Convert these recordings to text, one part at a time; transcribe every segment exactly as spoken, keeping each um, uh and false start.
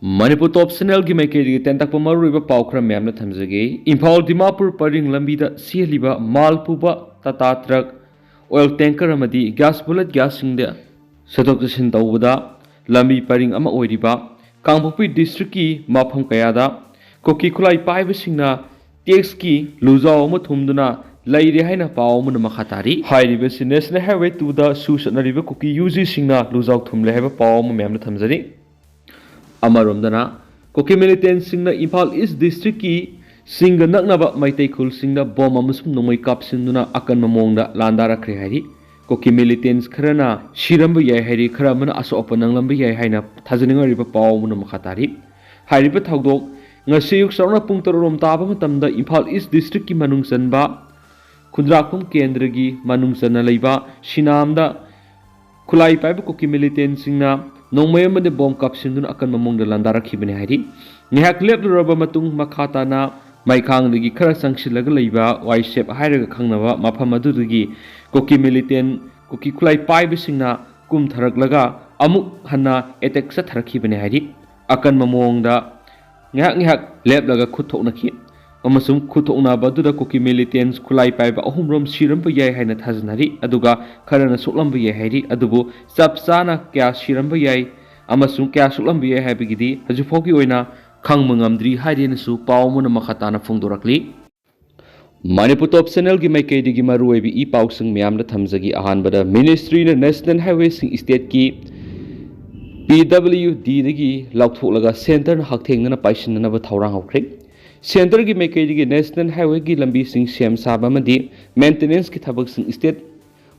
ꯃꯅꯤꯄꯨꯔ ꯇꯣꯞ ꯆꯦꯅꯦꯜꯒꯤ ꯃꯥꯏꯀꯩꯗꯒꯤ ꯇꯦꯟꯇꯛꯄ ꯃꯔꯨꯑꯣꯏꯕ ꯄꯥꯎ ꯈꯔ ꯃꯌꯥꯝꯅ ꯊꯝꯖꯒꯦ꯫ ꯏꯝꯐꯥꯜ ꯗꯤꯃꯥꯄꯨꯔ ꯄꯔꯤꯡ ꯂꯝꯕꯤꯗ ꯆꯦꯜꯂꯤꯕ ꯃꯥꯜ ꯄꯨꯕ ꯇꯥꯇꯥ ꯇ꯭ꯔꯛ, ꯑꯣꯏꯜ ꯇꯦꯡꯀꯔ ꯑꯃꯗꯤ ꯒ꯭ꯌꯥꯁ ꯕꯨꯂꯦꯠ ꯒ꯭ꯌꯥꯁꯁꯤꯡꯗ ꯆꯠꯊꯣꯛ ꯆꯠꯁꯤꯟ ꯇꯧꯕꯗ ꯂꯝꯕꯤ ꯄꯔꯤꯡ ꯑꯃ ꯑꯣꯏꯔꯤꯕ ꯀꯥꯡꯄꯣꯛꯄꯤ ꯗꯤꯁꯇ꯭ꯔꯤꯛꯀꯤ ꯃꯐꯝ ꯀꯌꯥꯗ ꯀꯨꯀꯤ ꯈꯨꯠꯂꯥꯏ ꯄꯥꯏꯕꯁꯤꯡꯅ ꯇꯦꯛꯁꯀꯤ ꯂꯨꯖꯥꯎ ꯑꯃ ꯊꯨꯝꯗꯨꯅ ꯂꯩꯔꯦ ꯍꯥꯏꯅ ꯄꯥꯎ ꯑꯃꯅ ꯃꯈꯥ ꯇꯥꯔꯤ꯫ ꯍꯥꯏꯔꯤꯕꯁꯤ ꯅꯦꯁꯅꯦꯜ ꯍꯥꯏꯋꯦ ꯇꯨꯗ ꯁꯨ ꯆꯠꯅꯔꯤꯕ ꯀꯨꯀꯤ ꯌꯨ ꯖꯤꯁꯤꯡꯅ ꯂꯨꯖꯥꯎ ꯊꯨꯝꯂꯦ ꯍꯥꯏꯕ ꯄꯥꯎ ꯑꯃ ꯃꯌꯥꯝꯅ ꯊꯝꯖꯔꯤ꯫ ꯑꯃꯔꯣꯝꯗꯅ ꯀꯨꯀꯤ ꯃꯤꯂꯤꯇꯦꯟꯁꯤꯡꯅ ꯏꯝꯐꯥꯜ ꯏꯁ ꯗꯤꯁꯇ꯭ꯔꯤꯛꯀꯤ ꯆꯤꯡꯒ ꯅꯛꯅꯕ ꯃꯩꯇꯩ ꯈꯨꯜꯁꯤꯡꯗ ꯕꯣꯝ ꯑꯃꯁꯨꯡ ꯅꯣꯡꯃꯩ ꯀꯥꯞꯁꯤꯟꯗꯨꯅ ꯑꯀꯟꯕ ꯃꯑꯣꯡꯗ ꯂꯥꯟꯗꯥꯔꯛꯈ꯭ꯔꯦ ꯍꯥꯏꯔꯤ꯫ ꯀꯨꯀꯤ ꯃꯤꯂꯤꯇꯦꯟꯁ ꯈꯔꯅ ꯁꯤꯔꯝꯕ ꯌꯥꯏ ꯍꯥꯏꯔꯤ, ꯈꯔ ꯑꯃꯅ ꯑꯁꯣꯛ ꯑꯄꯟ ꯅꯪꯂꯝꯕ ꯌꯥꯏ ꯍꯥꯏꯅ ꯊꯥꯖꯅꯤꯡꯉꯥꯏ ꯑꯣꯏꯔꯤꯕ ꯄꯥꯎ ꯑꯃꯅ ꯃꯈꯥ ꯇꯥꯔꯤ꯫ ꯍꯥꯏꯔꯤꯕ ꯊꯧꯗꯣꯛ ꯉꯁꯤ ꯑꯌꯨꯛ ꯆꯥꯎꯔꯥꯛꯅ ꯄꯨꯡ ꯇꯔꯨꯛ ꯔꯣꯝ ꯇꯥꯕ ꯃꯇꯝꯗ ꯏꯝꯐꯥꯜ ꯏꯁ ꯗꯤꯁꯇ꯭ꯔꯤꯛꯀꯤ ꯃꯅꯨꯡ ꯆꯟꯕ ꯈꯨꯟꯗ꯭ꯔꯥꯛꯄꯝ ꯀꯦꯟꯗ꯭ꯔꯒꯤ ꯃꯅꯨꯡ ꯆꯟꯅ ꯂꯩꯕ ꯁꯤꯅꯥꯝꯗ ꯈꯨꯠꯂꯥꯏ ꯄꯥꯏꯕ ꯀꯨꯀꯤ ꯃꯤꯂꯤꯇꯦꯟꯁꯤꯡꯅ ꯅꯣꯡꯃꯩ ꯑꯃꯗꯤ ꯕꯣꯝ ꯀꯥꯞꯁꯤꯟꯗꯨꯅ ꯑꯀꯟꯕ ꯃꯑꯣꯡꯗ ꯂꯥꯟꯗꯥꯔꯛꯈꯤꯕꯅꯤ ꯍꯥꯏꯔꯤ꯫ ꯉꯥꯏꯍꯥꯛ ꯂꯦꯞꯂꯨꯔꯕ ꯃꯇꯨꯡ ꯃꯈꯥ ꯇꯥꯅ ꯃꯩꯈꯥꯡꯗꯒꯤ ꯈꯔ ꯆꯪꯁꯤꯜꯂꯒ ꯂꯩꯕ ꯋꯥꯏꯁꯦꯞ ꯍꯥꯏꯔꯒ ꯈꯪꯅꯕ ꯃꯐꯝ ꯑꯗꯨꯗꯒꯤ ꯀꯨꯀꯤ ꯃꯤꯂꯤꯇꯦꯟ ꯀꯨꯀꯤ ꯈꯨꯠꯂꯥꯏ ꯄꯥꯏꯕꯁꯤꯡꯅ ꯀꯨꯝꯊꯔꯛꯂꯒ ꯑꯃꯨꯛ ꯍꯟꯅ ꯑꯦꯇꯦꯛ ꯆꯠꯊꯔꯛꯈꯤꯕꯅꯤ ꯍꯥꯏꯔꯤ꯫ ꯑꯀꯟꯕ ꯃꯑꯣꯡꯗ ꯉꯥꯏꯍꯥꯛ ꯉꯥꯏꯍꯥꯛ ꯂꯦꯞꯂꯒ ꯈꯨꯠ ꯊꯣꯛꯅꯈꯤ ꯑꯃꯁꯨꯡ ꯈꯨꯠ ꯊꯣꯛꯅꯕ ꯑꯗꯨꯗ ꯀꯨꯀꯤ ꯃꯤꯂꯤꯇꯦꯟꯁ ꯈꯨꯠꯂꯥꯏ ꯄꯥꯏꯕ ꯑꯍꯨꯝꯔꯣꯝ ꯁꯤꯔꯝꯕ ꯌꯥꯏ ꯍꯥꯏꯅ ꯊꯥꯖꯅꯔꯤ, ꯑꯗꯨꯒ ꯈꯔꯅ ꯁꯣꯛꯂꯝꯕ ꯌꯥꯏ ꯍꯥꯏꯔꯤ꯫ ꯑꯗꯨꯕꯨ ꯆꯞ ꯆꯥꯅ ꯀꯌꯥ ꯁꯤꯔꯝꯕ ꯌꯥꯏ ꯑꯃꯁꯨꯡ ꯀꯌꯥ ꯁꯣꯛꯂꯝꯕ ꯌꯥꯏ ꯍꯥꯏꯕꯒꯤꯗꯤ ꯍꯧꯖꯤꯛ ꯐꯥꯎꯒꯤ ꯑꯣꯏꯅ ꯈꯪꯕ ꯉꯝꯗ꯭ꯔꯤ ꯍꯥꯏꯔꯦꯅꯁꯨ ꯄꯥꯎ ꯑꯃꯅ ꯃꯈꯥ ꯇꯥꯅ ꯐꯣꯡꯗꯣꯔꯛꯂꯤ꯫ ꯃꯅꯤꯄꯨꯔ ꯇꯣꯞ ꯆꯦꯅꯦꯜꯒꯤ ꯃꯥꯏꯀꯩꯗꯒꯤ ꯃꯔꯨꯑꯣꯏꯕ ꯏ ꯄꯥꯎꯁꯤꯡ ꯃꯌꯥꯝꯗ ꯊꯝꯖꯒꯦ꯫ ꯑꯍꯥꯟꯕꯗ ꯃꯤꯅꯤꯁꯇ꯭ꯔꯤꯅ ꯅꯦꯁꯅꯦꯜ ꯍꯥꯏꯋꯦꯁꯤꯡ ꯁ꯭ꯇꯦꯠꯀꯤ ꯄꯤ ꯗꯕ꯭ꯂꯤꯎ ꯗꯤꯗꯒꯤ ꯂꯧꯊꯣꯛꯂꯒ ꯁꯦꯟꯇꯔꯅ ꯍꯛꯊꯦꯡꯅꯅ ꯄꯥꯏꯁꯤꯟꯅꯅꯕ ꯊꯧꯔꯥꯡ ꯍꯧꯈ꯭ꯔꯦ꯫ ꯁꯦꯟꯇꯔꯒꯤ ꯃꯥꯏꯀꯩꯗꯒꯤ ꯅꯦꯁꯅꯦꯜ ꯍꯥꯏꯋꯦꯒꯤ ꯂꯝꯕꯤꯁꯤꯡ ꯁꯦꯝ ꯁꯥꯕ ꯑꯃꯗꯤ ꯃꯦꯟꯇꯦꯅꯦꯟꯁꯀꯤ ꯊꯕꯛꯁꯤꯡ ꯁ꯭ꯇꯦꯠ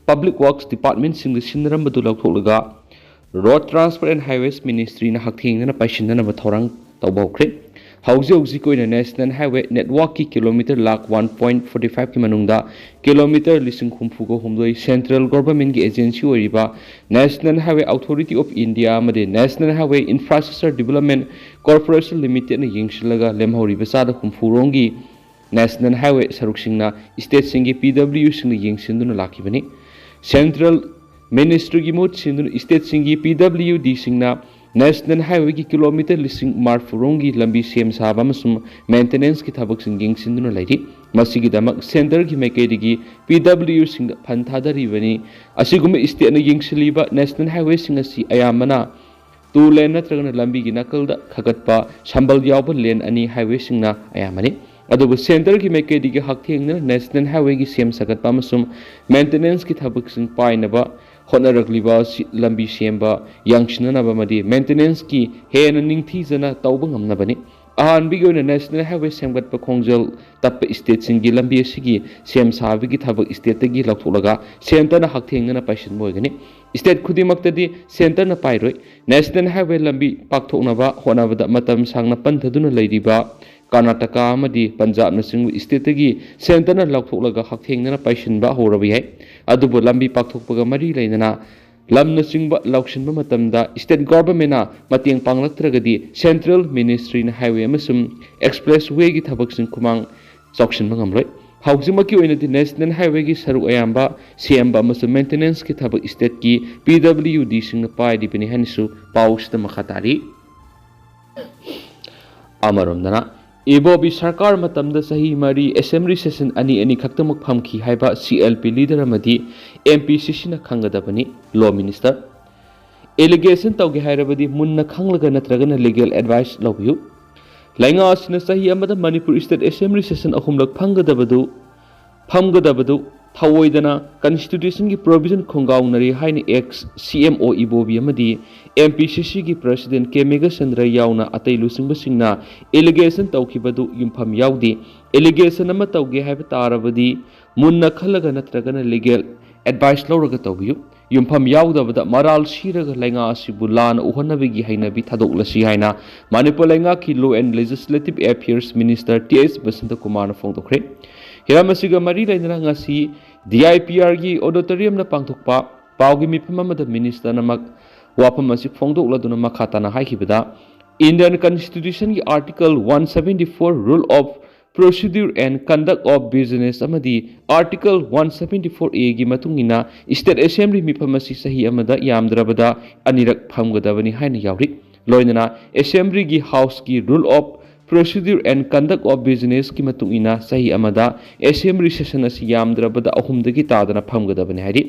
ꯄꯕ꯭ꯂꯤꯛ ꯋꯥꯔꯛꯁ ꯗꯤꯄꯥꯔꯠꯃꯦꯟꯁꯤꯡꯗ ꯁꯤꯟꯅꯔꯝꯕꯗꯨ ꯂꯧꯊꯣꯛꯂꯒ ꯔꯣꯗ ꯇ꯭ꯔꯥꯟꯁꯄꯣꯔꯠ ꯑꯦꯟ ꯍꯥꯏꯋꯦꯁ ꯃꯤꯅꯤꯁꯇ꯭ꯔꯤꯅ ꯍꯛꯊꯦꯡꯅꯅ ꯄꯥꯏꯁꯤꯟꯅꯅꯕ ꯊꯧꯔꯥꯡ ꯇꯧꯕ ꯍꯧꯈ꯭ꯔꯦ꯫ ꯍꯧꯖꯤꯛ ꯍꯧꯖꯤꯛꯀꯤ ꯑꯣꯏꯅ ꯅꯦꯁꯅꯦꯜ ꯍꯥꯏꯋꯦ ꯅꯦꯠꯋꯥꯔꯛꯀꯤ kilometre lakh one point forty ꯐꯥꯏꯚꯀꯤ ꯃꯅꯨꯡꯗ ꯀꯤꯂꯣꯃꯤꯇꯔ ꯂꯤꯁꯤꯡ ꯍꯨꯝꯐꯨꯒ ꯍꯨꯝꯗꯣꯏ ꯁꯦꯟꯇ꯭ꯔꯦꯜ ꯒꯣꯚꯔꯟꯃꯦꯟꯠꯀꯤ ꯑꯦꯖꯦꯟꯁꯤ ꯑꯣꯏꯔꯤꯕ national highway authority of India ꯑꯃꯗꯤ national highway infrastructure development corporation ꯂꯤꯃꯤꯇꯦꯗꯅ ꯌꯦꯡꯁꯤꯜꯂꯒ ꯂꯦꯝꯍꯧꯔꯤꯕ ꯆꯥꯗ ꯍꯨꯝꯐꯨ ꯔꯣꯝꯒꯤ ꯅꯦꯁꯅꯦꯜ ꯍꯥꯏꯋꯦ ꯁꯔꯨꯛꯁꯤꯡꯅ ꯁ꯭ꯇꯦꯠꯁꯤꯡꯒꯤ ꯄꯤ ꯗꯕ꯭ꯂꯤꯎꯁꯤꯡꯅ ꯌꯦꯡꯁꯤꯟꯗꯨꯅ ꯂꯥꯛꯈꯤꯕꯅꯤ꯫ ꯁꯦꯟꯇ꯭ꯔꯦꯜ ꯃꯤꯅꯤꯁꯇ꯭ꯔꯤꯒꯤ ꯃꯍꯨꯠ ꯁꯤꯟꯗꯨꯅ ꯁ꯭ꯇꯦꯠꯁꯤꯡꯒꯤ ꯄꯤ ꯗꯕ꯭ꯂꯤꯎ ꯗꯤꯁꯤꯡꯅ ꯅꯦꯁꯅꯦꯜ ꯍꯥꯏꯋꯦꯒꯤ ꯀꯤꯂꯣꯃꯤꯇꯔ ꯂꯤꯁꯤꯡ ꯃꯔꯐꯨ ꯔꯣꯝꯒꯤ ꯂꯝꯕꯤ ꯁꯦꯝ ꯁꯥꯕ ꯑꯃꯁꯨꯡ ꯃꯦꯟꯇꯦꯅꯦꯟꯁꯀꯤ ꯊꯕꯛꯁꯤꯡ ꯌꯦꯡꯁꯤꯟꯗꯨꯅ ꯂꯩꯔꯤ꯫ ꯃꯁꯤꯒꯤꯗꯃꯛ ꯁꯦꯟꯇꯔꯒꯤ ꯃꯥꯏꯀꯩꯗꯒꯤ ꯄꯤ ꯗꯕ꯭ꯂꯤꯎꯁꯤꯡꯗ ꯐꯟ ꯊꯥꯗꯔꯤꯕꯅꯤ꯫ ꯑꯁꯤꯒꯨꯝꯕ ꯏꯁꯇꯦꯠꯅ ꯌꯦꯡꯁꯤꯜꯂꯤꯕ ꯅꯦꯁꯅꯦꯜ ꯍꯥꯏꯋꯦꯁꯤꯡ ꯑꯁꯤ ꯑꯌꯥꯝꯕꯅ ꯇꯨ ꯂꯦꯟ ꯅꯠꯇ꯭ꯔꯒꯅ ꯂꯝꯕꯤꯒꯤ ꯅꯥꯀꯜꯗ ꯈꯥꯒꯠꯄ ꯁꯝꯕꯜ ꯌꯥꯎꯕ ꯂꯦꯟ ꯑꯅꯤ ꯍꯥꯏꯋꯦꯁꯤꯡꯅ ꯑꯌꯥꯝꯕꯅꯤ꯫ ꯑꯗꯨꯕꯨ ꯁꯦꯟꯇꯔꯒꯤ ꯃꯥꯏꯀꯩꯗꯒꯤ ꯍꯛꯊꯦꯡꯅꯅ ꯅꯦꯁꯅꯦꯜ ꯍꯥꯏꯋꯦꯒꯤ ꯁꯦꯝ ꯁꯥꯒꯠꯄ ꯑꯃꯁꯨꯡ ꯃꯦꯟꯇꯦꯅꯦꯟꯁꯀꯤ ꯊꯕꯛꯁꯤꯡ ꯄꯥꯏꯅꯕ ꯍꯣꯠꯅꯔꯛꯂꯤꯕ ꯑꯁꯤ ꯂꯝꯕꯤ ꯁꯦꯝꯕ, ꯌꯥꯡꯁꯤꯟꯅꯅꯕ ꯑꯃꯗꯤ ꯃꯦꯟꯇꯦꯅꯦꯟꯁꯀꯤ ꯍꯦꯟꯅ ꯅꯤꯡꯊꯤꯖꯅ ꯇꯧꯕ ꯉꯝꯅꯕꯅꯤ꯫ ꯑꯍꯥꯟꯕꯒꯤ ꯑꯣꯏꯅ ꯅꯦꯁꯅꯦꯜ ꯍꯥꯏꯋꯦ ꯁꯦꯝꯒꯠꯄ ꯈꯣꯡꯖꯦꯜ ꯇꯞꯄ ꯏꯁꯇꯦꯠꯁꯤꯡꯒꯤ ꯂꯝꯕꯤ ꯑꯁꯤꯒꯤ ꯁꯦꯝ ꯁꯥꯕꯒꯤ ꯊꯕꯛ ꯏꯁꯇꯦꯠꯇꯒꯤ ꯂꯧꯊꯣꯛꯂꯒ ꯁꯦꯟꯇꯔꯅ ꯍꯛꯊꯦꯡꯅꯅ ꯄꯥꯏꯁꯤꯟꯕ ꯑꯣꯏꯒꯅꯤ꯫ ꯏꯁꯇꯦꯠ ꯈꯨꯗꯤꯡꯃꯛꯇꯗꯤ ꯁꯦꯟꯇꯔꯅ ꯄꯥꯏꯔꯣꯏ꯫ ꯅꯦꯁꯅꯦꯜ ꯍꯥꯏꯋꯦ ꯂꯝꯕꯤ ꯄꯥꯛꯊꯣꯛꯅꯕ ꯍꯣꯠꯅꯕꯗ ꯃꯇꯝ ꯁꯥꯡꯅ ꯄꯟꯊꯗꯨꯅ ꯂꯩꯔꯤꯕ ꯀꯔꯅꯥꯇꯀꯥ ꯑꯃꯗꯤ ꯄꯟꯖꯥꯕꯅꯆꯤꯡꯕ ꯏꯁꯇꯦꯠꯇꯒꯤ ꯁꯦꯟꯇꯔꯅ ꯂꯧꯊꯣꯛꯂꯒ ꯍꯛꯊꯦꯡꯅꯅ ꯄꯥꯏꯁꯤꯟꯕ ꯍꯧꯔꯕ ꯌꯥꯏ꯫ ꯑꯗꯨꯕꯨ ꯂꯝꯕꯤ ꯄꯥꯛꯊꯣꯛꯄꯒ ꯃꯔꯤ ꯂꯩꯅꯅ ꯂꯝꯅꯆꯤꯡꯕ ꯂꯧꯁꯤꯟꯕ ꯃꯇꯝꯗ ꯏꯁꯇꯦꯠ ꯒꯣꯚꯔꯟꯃꯦꯟꯅ ꯃꯇꯦꯡ ꯄꯥꯡꯂꯛꯇ꯭ꯔꯒꯗꯤ ꯁꯦꯟꯇ꯭ꯔꯦꯜ ꯃꯤꯅꯤꯁꯇ꯭ꯔꯤꯅ ꯍꯥꯏꯋꯦ ꯑꯃꯁꯨꯡ ꯑꯦꯛꯁꯄ꯭ꯔꯦꯁ ꯋꯦꯒꯤ ꯊꯕꯛꯁꯤꯡ ꯈꯨꯃꯥꯡ ꯆꯥꯎꯁꯤꯟꯕ ꯉꯝꯂꯣꯏ꯫ ꯍꯧꯖꯤꯛꯃꯛꯀꯤ ꯑꯣꯏꯅꯗꯤ ꯅꯦꯁꯅꯦꯜ ꯍꯥꯏꯋꯦꯒꯤ ꯁꯔꯨꯛ ꯑꯌꯥꯝꯕ ꯁꯦꯝꯕ ꯑꯃꯁꯨꯡ ꯃꯦꯟꯇꯦꯅꯦꯟꯁꯀꯤ ꯊꯕꯛ ꯏꯁꯇꯦꯠꯀꯤ ꯄꯤ ꯗꯕ꯭ꯂꯤꯎ ꯗꯤꯁꯤꯡꯅ ꯄꯥꯏꯔꯤꯕꯅꯤ ꯍꯥꯏꯅꯁꯨ ꯄꯥꯎꯁꯤꯗ ꯃꯈꯥ ꯇꯥꯔꯤ꯫ ꯑꯃꯔꯣꯝꯗꯅ, ꯏꯕꯣꯕꯤ ꯁꯔꯀꯥꯔ ꯃꯇꯝꯗ ꯆꯍꯤ ꯃꯔꯤ ꯑꯦꯁꯦꯝꯕ꯭ꯂꯤ ꯁꯦꯁꯟ ꯑꯅꯤ ꯑꯅꯤ ꯈꯛꯇꯃꯛ ꯐꯝꯈꯤ ꯍꯥꯏꯕ ꯁꯤ ꯑꯦꯜ ꯄꯤ ꯂꯤꯗꯔ ꯑꯃꯗꯤ ꯑꯦꯝ ꯄꯤ ꯁꯤ ꯁꯤꯅ ꯈꯪꯒꯗꯕꯅꯤ꯫ ꯂꯣ ꯃꯤꯅꯤꯁꯇꯔ, ꯑꯦꯂꯤꯒꯦꯁꯟ ꯇꯧꯒꯦ ꯍꯥꯏꯔꯕꯗꯤ ꯃꯨꯟꯅ ꯈꯪꯂꯒ ꯅꯠꯇ꯭ꯔꯒꯅ ꯂꯤꯒꯦꯜ ꯑꯦꯗꯚꯥꯏꯁ ꯂꯧꯕꯤꯌꯨ꯫ ꯂꯩꯉꯥꯛ ꯑꯁꯤꯅ ꯆꯍꯤ ꯑꯃꯗ ꯃꯅꯤꯄꯨꯔ ꯏꯁꯇꯦꯠ ꯑꯦꯁꯦꯝꯕ꯭ꯂꯤ ꯁꯦꯁꯟ ꯑꯍꯨꯝꯂꯛ ꯐꯝꯒꯗꯕꯗꯨ ꯐꯝꯒꯗꯕꯗꯨ ꯊꯧꯑꯣꯏꯗꯅ ꯀꯟꯁꯇꯤꯇ꯭ꯌꯨꯁꯟꯒꯤ ꯄ꯭ꯔꯣꯚꯤꯖꯟ ꯈꯣꯡꯒꯥꯎꯅꯔꯤ ꯍꯥꯏꯅ ꯑꯦꯛꯁ ꯁꯤ ꯑꯦꯝ ꯑꯣ ꯏꯕꯣꯕꯤ ꯑꯃꯗꯤ ꯑꯦꯝ ꯄꯤ ꯁꯤ ꯁꯤꯒꯤ ꯄ꯭ꯔꯁꯤꯗꯦꯟ ꯀꯦ ꯃꯦꯘꯆꯟꯗ꯭ꯔ ꯌꯥꯎꯅ ꯑꯇꯩ ꯂꯨꯆꯤꯡꯕꯁꯤꯡꯅ ꯑꯦꯂꯤꯒꯦꯁꯟ ꯇꯧꯈꯤꯕꯗꯨ ꯌꯨꯝꯐꯝ ꯌꯥꯎꯗꯦ꯫ ꯑꯦꯂꯤꯒꯦꯁꯟ ꯑꯃ ꯇꯧꯒꯦ ꯍꯥꯏꯕ ꯇꯥꯔꯕꯗꯤ ꯃꯨꯟꯅ ꯈꯜꯂꯒ ꯅꯠꯇ꯭ꯔꯒꯅ ꯂꯤꯒꯦꯜ ꯑꯦꯗꯚꯥꯏꯁ ꯂꯧꯔꯒ ꯇꯧꯕꯤꯌꯨ꯫ ꯌꯨꯝꯐꯝ ꯌꯥꯎꯗꯕꯗ ꯃꯔꯥꯜ ꯁꯤꯔꯒ ꯂꯩꯉꯥꯛ ꯑꯁꯤꯕꯨ ꯂꯥꯟꯅ ꯎꯍꯟꯅꯕꯒꯤ ꯍꯩꯅꯕꯤ ꯊꯥꯗꯣꯛꯂꯁꯤ ꯍꯥꯏꯅ ꯃꯅꯤꯄꯨꯔ ꯂꯩꯉꯥꯛꯀꯤ law and legislative affairs minister T H Basanta ꯀꯨꯃꯥꯔꯅ ꯐꯣꯡꯗꯣꯛꯈ꯭ꯔꯦ꯫ ꯍꯤꯔꯝ ꯑꯁꯤꯒ ꯃꯔꯤ ꯂꯩꯅꯅ ꯉꯁꯤ ꯗꯤ ꯑꯥꯏ ꯄꯤ ꯑꯥꯔꯒꯤ ꯑꯣꯗꯤꯇꯣꯔꯤꯌꯝꯗ ꯄꯥꯡꯊꯣꯛꯄ ꯄꯥꯎꯒꯤ ꯃꯤꯐꯝ ꯑꯃꯗ ꯃꯤꯅꯤꯁꯇꯔꯅ ꯃꯛ-, ꯋꯥꯐꯝ ꯑꯁꯤ ꯐꯣꯡꯗꯣꯛꯂꯗꯨꯅ ꯃꯈꯥ ꯇꯥꯅ ꯍꯥꯏꯈꯤꯕꯗ, Indian Constitution ꯒꯤ Article one seventy four Rule of Procedure and Conduct of Business ꯑꯃꯗꯤ Article one seventy-four A ꯒꯤ ꯃꯇꯨꯡ ꯏꯟꯅ State Assembly ꯃꯤꯐꯝ ꯑꯁꯤ ꯆꯍꯤ ꯑꯃꯗ ꯌꯥꯝꯗ꯭ꯔꯕꯗ ꯑꯅꯤꯔꯛ ꯐꯝꯒꯗꯕꯅꯤ ꯍꯥꯏꯅ ꯌꯥꯎꯔꯤ꯫ ꯂꯣꯏꯅꯅ Assembly ꯒꯤ House ꯀꯤ Rule of Procedure and Conduct of Business ꯀꯤ ꯃꯇꯨꯡ ꯏꯟꯅ ꯆꯍꯤ ꯑꯃꯗ Assembly session ꯑꯁꯤ ꯌꯥꯝꯗ꯭ꯔꯕꯗ ꯑꯍꯨꯝꯗꯒꯤ ꯇꯥꯗꯅ ꯐꯝꯒꯗꯕꯅꯤ ꯍꯥꯏꯔꯤ꯫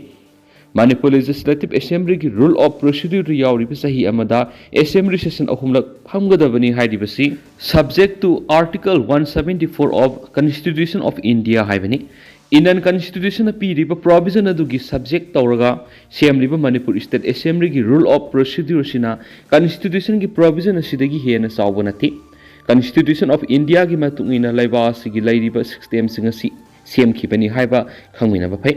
Manipur Legislative Assembly ꯒꯤ Rule of Procedure ꯗ ꯌꯥꯎꯔꯤꯕ ꯆꯍꯤ ꯑꯃꯗ Assembly session ꯑꯍꯨꯝꯂꯛ ꯐꯝꯒꯗꯕꯅꯤ ꯍꯥꯏꯔꯤꯕꯁꯤ subject to Article one seventy-four of Constitution of India ꯍꯥꯏꯕꯅꯤ꯫ Indian Constitution ꯅ ꯄꯤꯔꯤꯕ provision ꯑꯗꯨꯒꯤ subject ꯇꯧꯔꯒ ꯁꯦꯝꯂꯤꯕ Manipur State Assembly ꯒꯤ Rule of Procedure ꯑꯁꯤꯅ Constitution ꯒꯤ provision ꯑꯁꯤꯗꯒꯤ ꯍꯦꯟꯅ ꯆꯥꯎꯕ ꯅꯠꯇꯦ꯫ Constitution of India ꯒꯤ ꯃꯇꯨꯡ ꯏꯟꯅ ꯂꯩꯕꯥꯛ ꯑꯁꯤꯒꯤ ꯂꯩꯔꯤꯕ system ꯁꯤꯡ ꯑꯁꯤ ꯁꯦꯝꯈꯤꯕꯅꯤ ꯍꯥꯏꯕ ꯈꯪꯃꯤꯟꯅꯕ ꯐꯩ꯫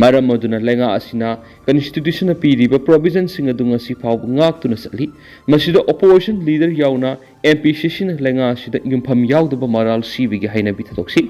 ꯃꯔꯝ ꯑꯗꯨꯅ ꯂꯩꯉꯥꯛ ꯑꯁꯤꯅ Constitution ꯅ ꯄꯤꯔꯤꯕ provision ꯁꯤꯡ ꯑꯗꯨ ꯉꯁꯤ ꯐꯥꯎꯕ ꯉꯥꯛꯇꯨꯅ ꯆꯠꯂꯤ꯫ ꯃꯁꯤꯗ opposition leader ꯌꯥꯎꯅ M P C C ꯅ ꯂꯩꯉꯥꯛ ꯑꯁꯤꯗ ꯌꯨꯝꯐꯝ ꯌꯥꯎꯗꯕ ꯃꯔꯥꯜ ꯁꯤꯕꯒꯤ ꯍꯩꯅꯕꯤ ꯊꯥꯗꯣꯛꯁꯤ꯫